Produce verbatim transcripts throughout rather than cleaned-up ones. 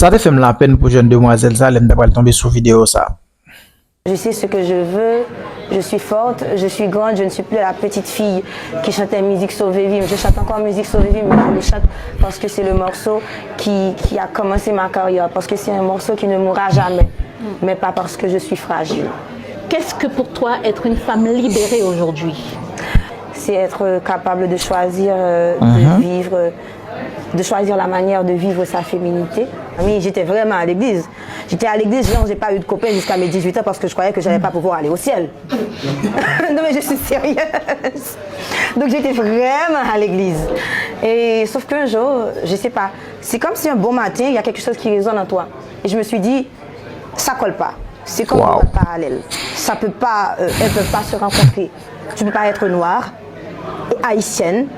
Sa te fè m lapenn pou jèn demwazèl sa lè m ta pral tonbe sou videyo sa. Je sais ce que je veux, je suis forte, je suis grande, je ne suis plus la petite fille qui chantait musique Sauver Vie. Je chante encore musique Sauver Vie, mais je le chante parce que c'est le morceau qui, qui a commencé ma carrière, parce que c'est un morceau qui ne mourra jamais, mais pas parce que je suis fragile. Qu'est-ce que pour toi être une femme libérée aujourd'hui? C'est être capable de choisir euh, de vivre, de choisir la manière de vivre sa féminité. Oui, j'étais vraiment à l'église. J'étais à l'église, genre, j'ai pas eu de copain jusqu'à mes dix-huit ans parce que je croyais que j'allais pas pouvoir aller au ciel. Non, mais je suis sérieuse. Donc, j'étais vraiment à l'église. Et sauf qu'un jour, je sais pas, c'est comme si un bon matin, il y a quelque chose qui résonne en toi. Et je me suis dit, ça colle pas. C'est comme des parallèles. Ça peut pas, euh, elles peuvent pas se rencontrer. Tu peux pas être noire et haïtienne,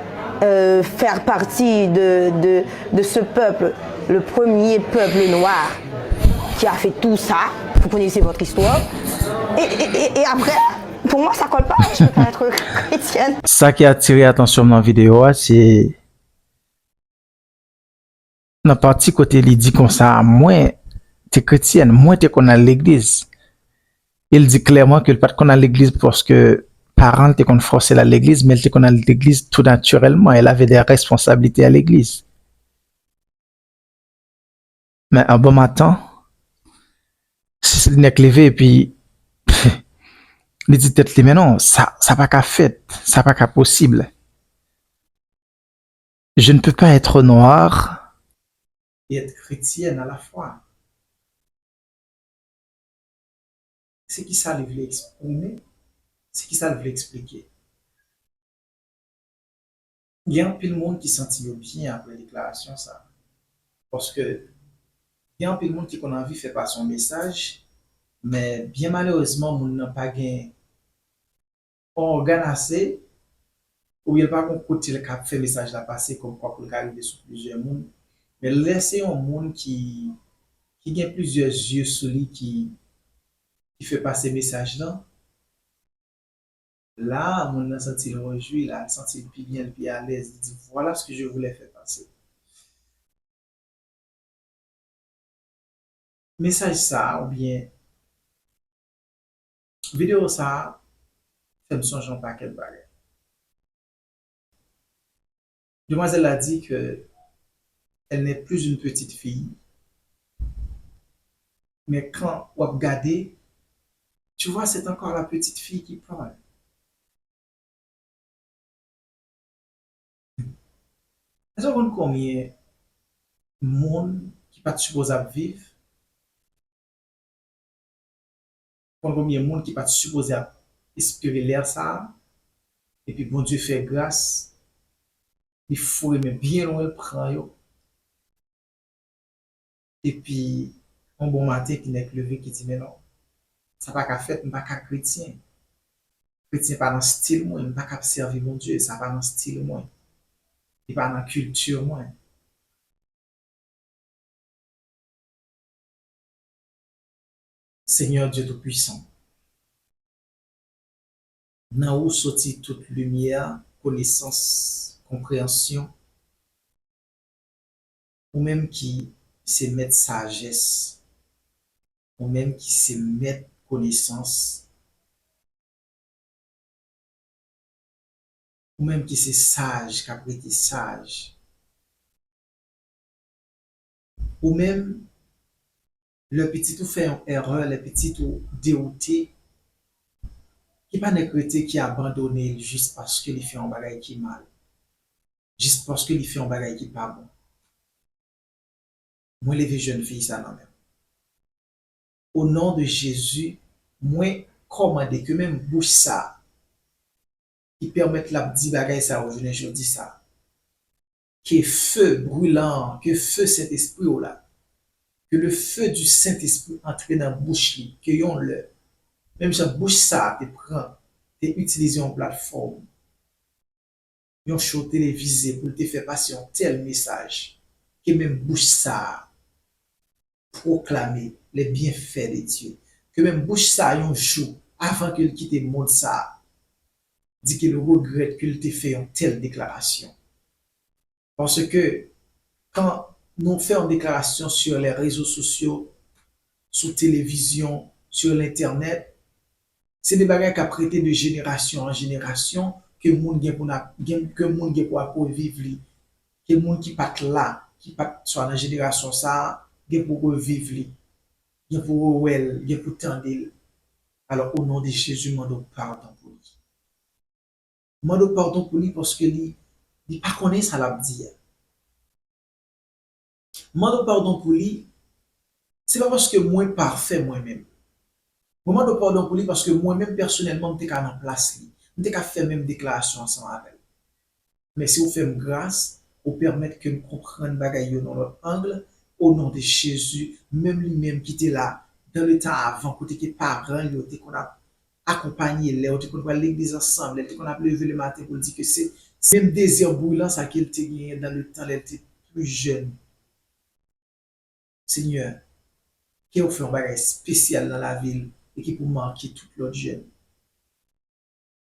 euh, faire partie de, de, de ce peuple, le premier peuple noir qui a fait tout ça. Vous connaissez votre histoire. Et, et, et, et après, pour moi, ça colle pas. Je peux pas être chrétienne. Sa ki atire atansyon m nan videyo a, se nan pati kote li di konsa, mwen te kretyèn, mwen te konn al legliz. E l di klèman ke l pa t konn al legliz paske paran l te konn fòse l al legliz, men l te konn al legliz tou natirèlman. Elle avait des responsabilités à l'église. Men an bon matan, nèg leve epi li di tèt li, men non, sa, sa pa ka fèt, sa pa ka posib. Je ne peux pas être noire et être chrétienne à la fois. Se ki sa li vle eksprime? Se ki sa li vle eksplike? Gen anpil moun ki santi yo byen apre deklarasyon sa. Paske gen anpil moun ki konn anvi fè pase yon mesaj, men byen malerezman, moun nan pa gen ògàn ase, oubyen l pa gon kote l ka fè mesaj la pase kòmkwa pou l ka rive sou plizyè moun. Men lè se yon moun ki, ki gen plizyè zye sou li ki, ki fè pase mesaj lan, la a, moun nan santi l rejwi, la, l santi l pi byen, l pi alèz, li di, voilà ce que je voulais faire passer. Mesaj sa a oubyen videyo sa a fè m sonje yon pakèt bagay. Demwazèl la di ke elle n'est plus une petite fille, mais quand w ap gade, tu vois, c'est encore la petite fille qui parle. Èske w konn konbyen moun ki pa t sipoze ap viv? Konn konbyen moun ki pa t sipoze ap espere lè sa a? Epi Bondye fè gras, li foure men byen lwen, l pran yo. Epi, yon bon maten, ki nèg leve, ki di, men non, sa pa ka fèt, m pa ka kretyen. Kretyen pa nan stil mwen, m pa ka ap sèvi Bondye, sa pa nan stil mwen. Li pa nan kilti mwen. Senyè Dye Toupisan, nan ou soti tout limyè, konesans, konpreyansyon. Ou menm ki se mèt sajès, ou menm ki se mèt konesans, ou menm ki se saj k ap rete saj, ou menm, lè pitit ou fè yon erè, lè pitit ou dewoute, ki pa nèk rete ki abandone l jis paske li fè yon bagay ki mal, jis paske li fè yon bagay ki pa bon. Mwen leve jèn fi sa nan men w. O non de Jezi, mwen kòmande ke menm bouch sa a ki pèmèt l ap di bagay sa yo jounen jodi sa a, ke fe brilan an, ke fe Sentespri w la, ke le feu du Saint-Esprit antre nan bouch li, ke yon lè, menm jan bouch sa a te pran, te itilize yon platfòm, yon show televize pou l te fè pase yon tèl mesaj, ke menm bouch sa a pwoklame les bienfaits de Dieu, ke menm bouch sa a yon jou, avan ke l kite mond sa a, di ke l regrèt ke l te fè yon tèl deklarasyon. Paske kan nou fè yon deklarasyon sur les réseaux sociaux, sou televizyon, sur l'internet, se de bagay k ap rete de jenerasyon an jenerasyon, ke moun gen pou n ap, gen, ke moun gen pou ap reviv li, ke moun ki pa t la, ki pa t swa nan jenerasyon sa a, gen pou reviv li, gen pou rewè l, gen pou tande l. Alò, o non de Jezi, m mande w padon pou li. M mande w padon pou li paske li, li pa konnen sa l ap di a. M mande w padon pou li, se pa paske mwen pafè mwen menm. Mwen mande w padon pou li paske mwen menm pèsonèlman m te ka nan plas li. M te ka fè menm deklarasyon ansanm avè l. Men si w fè m gras, ou pèmèt ke m konprann bagay yo nan lòt ang, o non de Jezi, menm li menm ki te la, dans le temps avant, kote ke paran l yo te konn ap akonpaye l, lè yo te konn pral legliz ansanm, lè l te konn ap leve le maten pou l di ke se, se menm dezè brilan sa ke l te genyen dans le temps lè l te pli jèn. Senyè, ke w fè yon bagay espesyal nan lavi l e ki pou make tout lòt jèn.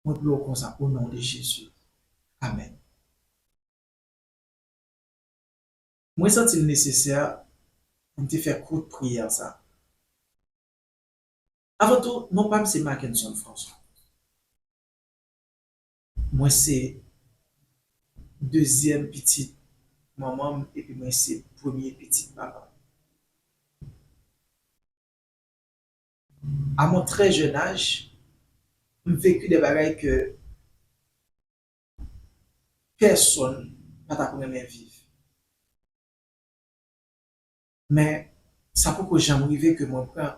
Mwen priye w konsa, o non de Jezi. Amèn. Mwen santi l nesesè pou m te fè kout priyè sa. Avan tou, non pa m se Mackenson François. Mwen se dezyèm pitit manman m epi mwen se premye pitit papa m. À mon très jeune âge, m veki de bagay ke pèsonn pa t ap renmen viv. Men, sa poko janm rive ke mwen pran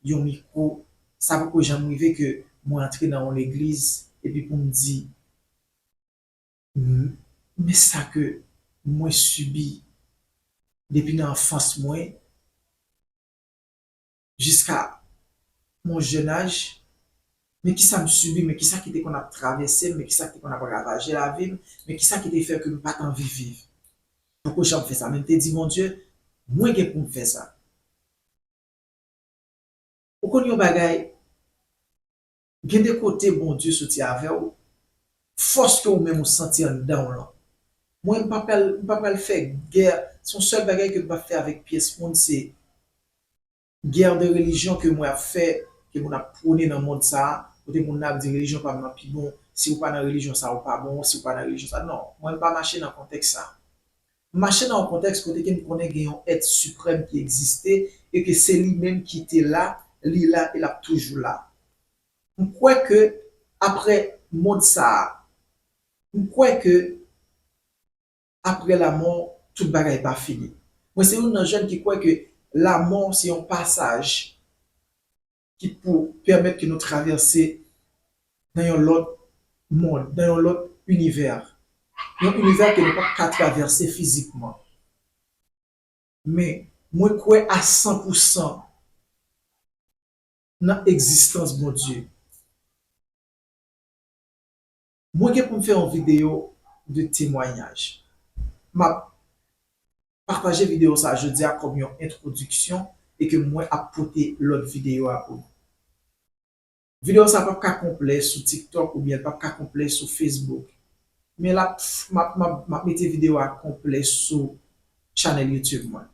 yon mikwo, sa poko janm rive ke mwen antre nan yon legliz, epi pou m di, "M-, men sa ke mwen sibi depi nan anfans mwen, jiska mon jèn aj, men kisa m sibi, men kisa ki te konn ap travèse m, men kisa ki te konn ap ravaje lavi m, men kisa ki te fè ke m pa t anvi viv." Poko janm fè sa, men m te di Bondye, mwen gen pou m fè sa. Ou konn yon bagay, gen de kote Bondye soti avè w, fòs ke ou menm ou santi anndan w lan. Mwen, m pa pral, m pa pral fè gè, se yon sèl bagay ke m p ap fè avèk pyès moun, se gè de relijyon ke mwen ap fè, ke moun ap pwone nan mond sa a, kote moun nan ap di relijyon pa m nan pi bon, si ou pa nan relijyon sa a, ou pa bon, si ou pa nan relijyon sa a. Non, mwen m pa mache nan kontèks sa a. M mache nan yon kontèks kote ke m konnen gen yon èt siprèm ki egziste e ke se li menm ki te la, li la e l ap toujou la. M kwè ke apre mond sa a, m kwè ke apre lamò, tout bagay pa fini. Mwen se youn nan jèn ki kwè ke lamò se yon pasaj ki pou pèmèt ke nou travèse nan yon lòt mond, nan yon lòt inivè. Yon inivè ke nou p ap ka travèse fizikman. Men, mwen kwè a san pou san nan egzistans Bondye. Mwen gen pou m fè yon videyo de temwayaj. M ap pataje videyo sa a jodi a kòm yon entwodiksyon e ke mwen ap pote lòt videyo a pou nou. Videyo sa a p ap ka konplè sou TikTok oubyen l p ap ka konplè sou Facebook. Men l ap, m ap, m ap, m ap mete videyo a konplè sou chanèl YouTube mwen.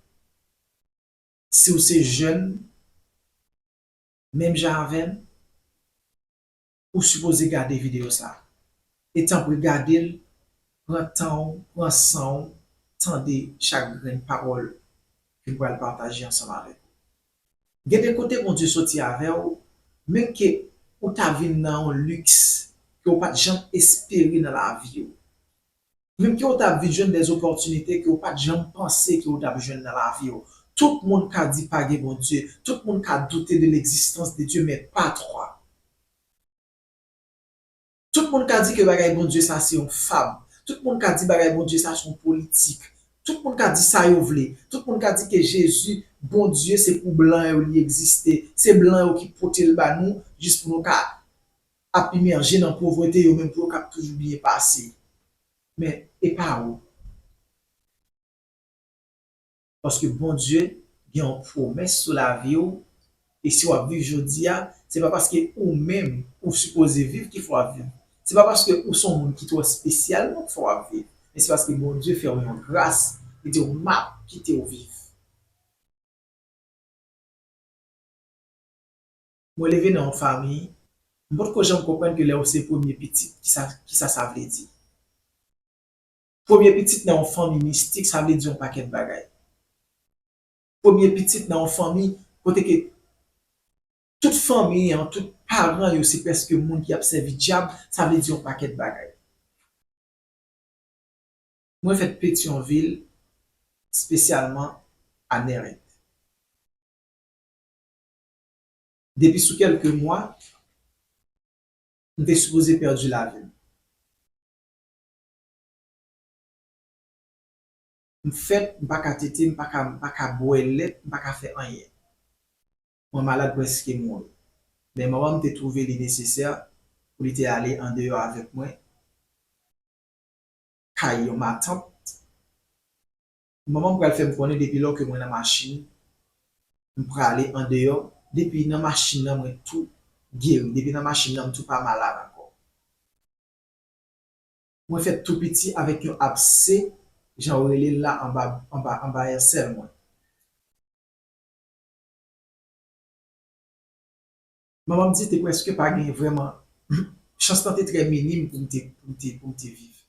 Si w se jèn, menm jan avè m, ou sipoze gade videyo sa a. E tanpri gade l, pran tan w, pran san w, tande chak grenn pawòl ke m pral pataje ansanm avèk ou. Gen de kote Bondye soti avè w, men ke ou ta vin nan yon liks ke w pa t janm espere nan lavi w. Menm ke w t ap vin jwenn de opòtinite ke w pa t janm panse ke w t ap jwenn nan lavi w. Tout moun ka di pa gen Bondye. Tout moun ka doute de l'existence de Dieu, men pa twa. Tout moun ka di ke bagay Bondye sa se yon fab. Tout moun ka di bagay Bondye sa se yon politik. Tout moun ka di sa yo vle. Tout moun ka di ke Jezi, Bondye, se pou blan yo li egziste. Se blan yo ki pote l ba nou, jis pou nou ka ap imèje nan povrete, yo menm pou yo k ap toujou byen pase. Men, e pa ou. Paske Bondye gen yon pwomès sou lavi w, e si w ap viv jodi a, se pa paske ou menm ou sipoze viv ki fè w ap viv. Se pa paske ou se yon moun ki twò espesyal non ki fè w ap viv, men se paske Bondye fè w yon gras Li di w, "M ap kite w viv." Mwen leve nan yon fanmi, m potko janm konprann ke lè w se premye pitit, kisa, kisa sa vle di. Premye pitit nan yon fanmi mistik, sa vle di yon pakèt bagay. Premye pitit nan yon fanmi kote ke tout fanmi an, tout paran yo se prèske moun ki ap sèvi dyab, sa vle di yon pakèt bagay. Mwen fèt Petyonvil, espesyalman a Nèrent. Depi sou kèlke mwa, m te sipoze pèdi lavi m. M fèt, m pa ka tete, m pa ka, m pa ka bwè lèt, m pa ka fè anyen. Mwen malad prèske mouri. Men manman m te twouve li nesesè pou li te ale andeyò avèk mwen, kay yon matant. Manman m pral fè m konnen depi lò ke mwen nan machin, m prale andeyò, depi nan machin nan mwen tou geri, depi nan machin nan m tou pa malad ankò. Mwen fèt tou piti avèk yon abse, jan yo rele l la, anba, anba, anba èsèl mwen. Manman m di te prèske pa gen vrèman, chans lan te trè minim pou m te, pou m te, pou m te viv.